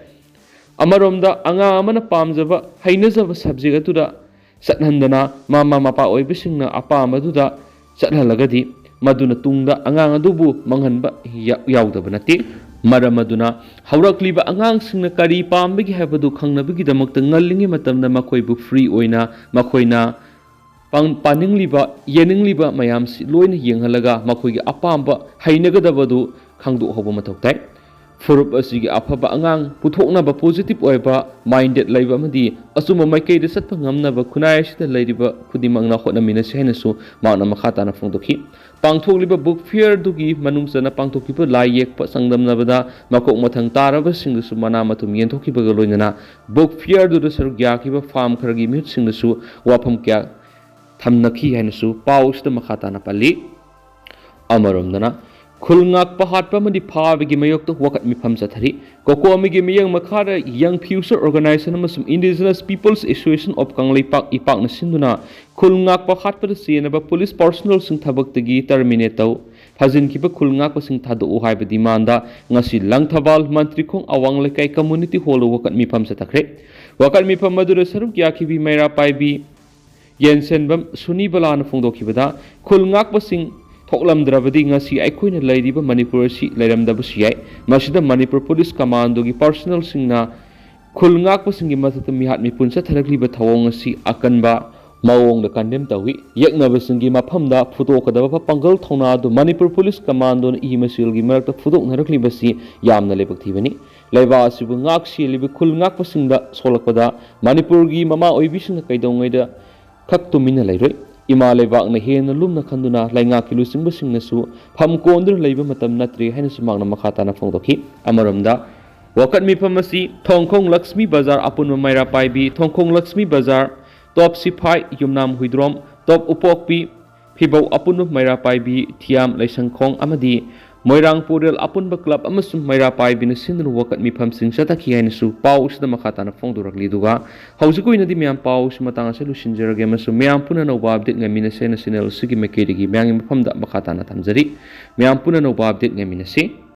ꯑꯃꯔꯣꯝꯗ ꯑꯉꯥꯡ ꯑꯃꯅ ꯄꯥꯝꯖꯕ, ꯍꯩꯅꯖꯕ subject ꯑꯗꯨꯗ ꯆꯠꯍꯟꯗꯅ ꯃꯃꯥ ꯃꯄꯥ ꯑꯣꯏꯕꯁꯤꯡꯅ ꯑꯄꯥꯝꯕꯗꯨꯗ ꯆꯠꯍꯜꯂꯒꯗꯤ ꯃꯗꯨꯅ ꯇꯨꯡꯗ ꯑꯉꯥꯡ ꯑꯗꯨꯕꯨ ꯃꯥꯡꯍꯟꯕ ꯌꯥ-, ꯌꯥꯎꯗꯕ ꯅꯠꯇꯦ꯫ ꯃꯔꯝ ꯑꯗꯨꯅ ꯍꯧꯔꯛꯂꯤꯕ ꯑꯉꯥꯡꯁꯤꯡꯅ ꯀꯔꯤ ꯄꯥꯝꯕꯒꯦ ꯍꯥꯏꯕꯗꯨ ꯈꯪꯅꯕꯒꯤꯗꯃꯛꯇ ꯉꯜꯂꯤꯉꯩ ꯃꯇꯝꯗ ꯃꯈꯣꯏꯕꯨ free ꯑꯣꯏꯅ ꯃꯈꯣꯏꯅ ꯄꯥꯡ-, ꯄꯥꯅꯤꯡꯂꯤꯕ, ꯌꯦꯡꯅꯤꯡꯂꯤꯕ ꯃꯌꯥꯝꯁꯤ ꯂꯣꯏꯅ ꯌꯦꯡꯍꯜꯂꯒ ꯃꯈꯣꯏꯒꯤ ꯑꯄꯥꯝꯕ ꯍꯩꯅꯒꯗꯕꯗꯨ ꯈꯪꯗꯣꯛꯍꯧꯕ ꯃꯊꯧ ꯇꯥꯏ꯫ ꯐꯨꯔꯨꯞ ꯑꯁꯤꯒꯤ ꯑꯐꯕ ꯑꯉꯥꯡ ꯄꯨꯊꯣꯛꯅꯕ positive ꯑꯣꯏꯕ minded ꯂꯩꯕ ꯑꯃꯗꯤ ꯑꯆꯨꯝꯕ ꯃꯥꯏꯀꯩꯗ ꯆꯠꯄ ꯉꯝꯅꯕ ꯈꯨꯟꯅꯥꯏ ꯑꯁꯤꯗ ꯂꯩꯔꯤꯕ ꯈꯨꯗꯤꯡꯃꯛꯅ ꯍꯣꯠꯅꯃꯤꯟꯅꯁꯤ ꯍꯥꯏꯅꯁꯨ ꯃꯍꯥꯛꯅ ꯃꯈꯥ ꯇꯥꯅ ꯐꯣꯡꯗꯣꯛꯈꯤ꯫ ꯄꯥꯡꯊꯣꯛꯂꯤꯕ book fair ꯑꯗꯨꯒꯤ ꯃꯅꯨꯡ ꯆꯟꯅ ꯄꯥꯡꯊꯣꯛꯈꯤꯕ ꯂꯥꯏ ꯌꯦꯛꯄ ꯆꯥꯡꯗꯝꯅꯕꯗ ꯃꯀꯣꯛ ꯃꯊꯪ ꯇꯥꯔꯕꯁꯤꯡꯗꯁꯨ ꯃꯅꯥ ꯃꯊꯨꯝ ꯌꯦꯟꯊꯣꯛꯈꯤꯕꯒ ꯂꯣꯏꯅꯅ book fair ꯑꯗꯨꯗ ꯁꯔꯨꯛ ꯌꯥꯈꯤꯕ farm ꯈꯔꯒꯤ ꯃꯤꯍꯨꯠꯁꯤꯡꯗꯁꯨ ꯋꯥꯐꯝ ꯀꯌꯥ ꯊꯝꯅꯈꯤ ꯍꯥꯏꯅꯁꯨ ꯄꯥꯎ ꯑꯁꯤꯗ ꯃꯈꯥ ꯇꯥꯅ ꯄꯜꯂꯤ꯫ ꯑꯃꯔꯣꯝꯗꯅ ꯈꯨꯜ ꯉꯥꯛꯄ ꯍꯥꯠꯄ ꯑꯃꯗꯤ ꯐꯥꯕꯒꯤ ꯃꯥꯌꯣꯛꯇ ꯋꯥꯀꯠ ꯃꯤꯐꯝ ꯆꯠꯊꯔꯤ꯫ ꯀꯣꯀꯣꯃꯤꯒꯤ ꯃꯤꯠꯌꯦꯡ ꯃꯈꯥꯗ Young Future Organization ꯑꯃꯁꯨꯡ Indigenous Peoples Association of Kangleipak, ꯏꯄꯥꯛꯅ ꯁꯤꯟꯗꯨꯅ ꯈꯨꯜ ꯉꯥꯛꯄ ꯍꯥꯠꯄꯗ ꯆꯦꯟꯅꯕ police personnelꯁꯤꯡ ꯊꯕꯛꯇꯒꯤ terminate ꯇꯧ, ꯐꯥꯖꯤꯟꯈꯤꯕ ꯈꯨꯜ ꯉꯥꯛꯄꯁꯤꯡ ꯊꯥꯗꯣꯛꯎ ꯍꯥꯏꯕ demandꯗ ꯉꯁꯤ ꯂꯪꯊꯕꯥꯜ ꯃꯟꯇ꯭ꯔꯤꯈꯣꯡ ꯑꯋꯥꯡ ꯂꯩꯀꯥꯏ community hallꯗ ꯋꯥꯀꯠ ꯃꯤꯐꯝ ꯆꯠꯊꯈ꯭ꯔꯦ꯫ ꯋꯥꯀꯠ ꯃꯤꯐꯝ ꯑꯗꯨꯗ ꯁꯔꯨꯛ ꯌꯥꯈꯤꯕꯤ ꯃꯩꯔꯥ ꯄꯥꯏꯕꯤ ꯌꯦꯟꯁꯦꯟꯕꯝ ꯁꯨꯅꯤꯕꯂꯥꯅ ꯐꯣꯡꯗꯣꯛꯈꯤꯕꯗ, ꯈꯨꯜ ꯉꯥꯛꯄꯁꯤꯡ ꯊꯣꯛꯂꯝꯗ꯭ꯔꯕꯗꯤ ꯉꯁꯤ ꯑꯩꯈꯣꯏꯅ ꯂꯩꯔꯤꯕ ꯃꯅꯤꯄꯨꯔ ꯑꯁꯤ ꯂꯩꯔꯝꯗꯕꯁꯨ ꯌꯥꯏ꯫ ꯃꯁꯤꯗ ꯃꯅꯤꯄꯨꯔ police commandꯣꯒꯤ personnelꯁꯤꯡꯅ ꯈꯨꯜ ꯉꯥꯛꯄꯁꯤꯡꯒꯤ ꯃꯊꯛꯇ ꯃꯤꯍꯥꯠ ꯃꯤꯄꯨꯟ ꯆꯠꯊꯔꯛꯂꯤꯕ ꯊꯧꯑꯣꯡ ꯑꯁꯤ ꯑꯀꯟꯕ ꯃꯑꯣꯡꯗ ꯀꯟꯗꯦꯝ ꯇꯧꯏ꯫ ꯌꯦꯛꯅꯕꯁꯤꯡꯒꯤ ꯃꯐꯝꯗ ꯐꯨꯗꯣꯛꯀꯗꯕ ꯄꯥꯡꯒꯜ ꯊꯧꯅꯥ ꯑꯗꯨ ꯃꯅꯤꯄꯨꯔ ꯄꯨꯂꯤꯁ ꯀꯃꯥꯟꯗꯣꯅ ꯏ ꯃꯁꯦꯜꯒꯤ ꯃꯔꯛꯇ ꯐꯨꯗꯣꯛꯅꯔꯛꯂꯤꯕꯁꯤ ꯌꯥꯝꯅ ꯂꯥꯏꯕꯛ ꯊꯤꯕꯅꯤ꯫ ꯂꯩꯕꯥꯛ ꯑꯁꯤꯕꯨ ꯉꯥꯛ ꯁꯦꯜꯂꯤꯕ ꯈꯨꯜ ꯉꯥꯛꯄꯁꯤꯡꯗ ꯁꯣꯛꯂꯛꯄꯗ ꯃꯅꯤꯄꯨꯔꯒꯤ ꯃꯃꯥ ꯑꯣꯏꯕꯤꯁꯤꯡꯅ ꯀꯩꯗꯧꯉꯩꯗ ꯈꯛ ꯇꯨꯃꯤꯟꯅ ꯂꯩꯔꯣꯏ꯫ ꯏꯃꯥ ꯂꯩꯕꯥꯛꯅ ꯍꯦꯟꯅ ꯂꯨꯝꯅ ꯈꯟꯗꯨꯅ ꯂꯩꯉꯥꯛꯀꯤ ꯂꯨꯆꯤꯡꯕꯁꯤꯡꯅꯁꯨ ꯐꯝ ꯀꯣꯟꯗꯨꯅ ꯂꯩꯕ ꯃꯇꯝ ꯅꯠꯇ꯭ꯔꯦ ꯍꯥꯏꯅꯁꯨ ꯃꯍꯥꯛꯅ ꯃꯈꯥ ꯇꯥꯅ ꯐꯣꯡꯗꯣꯛꯈꯤ꯫ ꯑꯃꯔꯣꯝꯗ, ꯋꯥꯀꯠ ꯃꯤꯐꯝ ꯑꯁꯤ ꯊꯣꯡꯈꯣꯡ ꯂꯛꯁꯃꯤ ꯕꯖꯥꯔ ꯑꯄꯨꯟꯕ ꯃꯩꯔꯥ ꯄꯥꯏꯕꯤ, ꯊꯣꯡꯈꯣꯡ ꯂꯛꯁꯃꯤ ꯕꯖꯥꯔ, ꯇꯣꯞ ꯁꯤꯐꯥꯏ, ꯌꯨꯝꯅꯥꯝ ꯍꯨꯏꯗ꯭ꯔꯣꯝ, ꯇꯣꯞ ꯎꯄꯣꯛꯄꯤ, ꯐꯤꯕꯧ ꯑꯄꯨꯟꯕ ꯃꯩꯔꯥ ꯄꯥꯏꯕꯤ, ꯊꯤꯌꯥꯝ ꯂꯩꯁꯪꯈꯣꯡ ꯑꯃꯗꯤ ꯃꯣꯏꯔꯥꯡ ꯄꯣꯔꯦꯜ ꯑꯄꯨꯟꯕ ꯀ꯭ꯂꯕ ꯑꯃꯁꯨꯡ ꯃꯩꯔꯥ ꯄꯥꯏꯕꯤꯅ ꯁꯤꯟꯗꯨꯅ ꯋꯥꯀꯠ ꯃꯤꯐꯝꯁꯤꯡ ꯆꯠꯊꯈꯤ ꯍꯥꯏꯅꯁꯨ ꯄꯥꯎ ꯑꯁꯤꯗ ꯃꯈꯥ ꯇꯥꯅ ꯐꯣꯡꯗꯣꯔꯛꯂꯤ꯫ ꯑꯗꯨꯒ ꯍꯧꯖꯤꯛꯀꯤ ꯑꯣꯏꯅꯗꯤ ꯃꯌꯥꯝ ꯄꯥꯎ ꯑꯁꯤ ꯃꯇꯥꯡ ꯑꯁꯤꯗ ꯂꯣꯏꯁꯤꯟꯖꯔꯒꯦ ꯑꯃꯁꯨꯡ ꯃꯌꯥꯝ ꯄꯨꯟꯅ ꯑꯅꯧꯕ ꯑꯞꯗꯦꯠ ꯉꯥꯏꯃꯤꯟꯅꯁꯦꯅ ꯆꯦꯅꯦꯜ ꯑꯁꯤꯒꯤ ꯃꯥꯏꯀꯩꯗꯒꯤ ꯃꯌꯥꯝꯒꯤ ꯃꯐꯝꯗ ꯃꯈꯥ ꯇꯥꯅ ꯊꯝꯖꯔꯤ꯫ ꯃꯌꯥꯝ ꯄꯨꯟꯅ ꯑꯅꯧꯕ ꯑꯞꯗꯦꯠ ꯉꯥꯏꯃꯤꯟꯅꯁꯤ꯫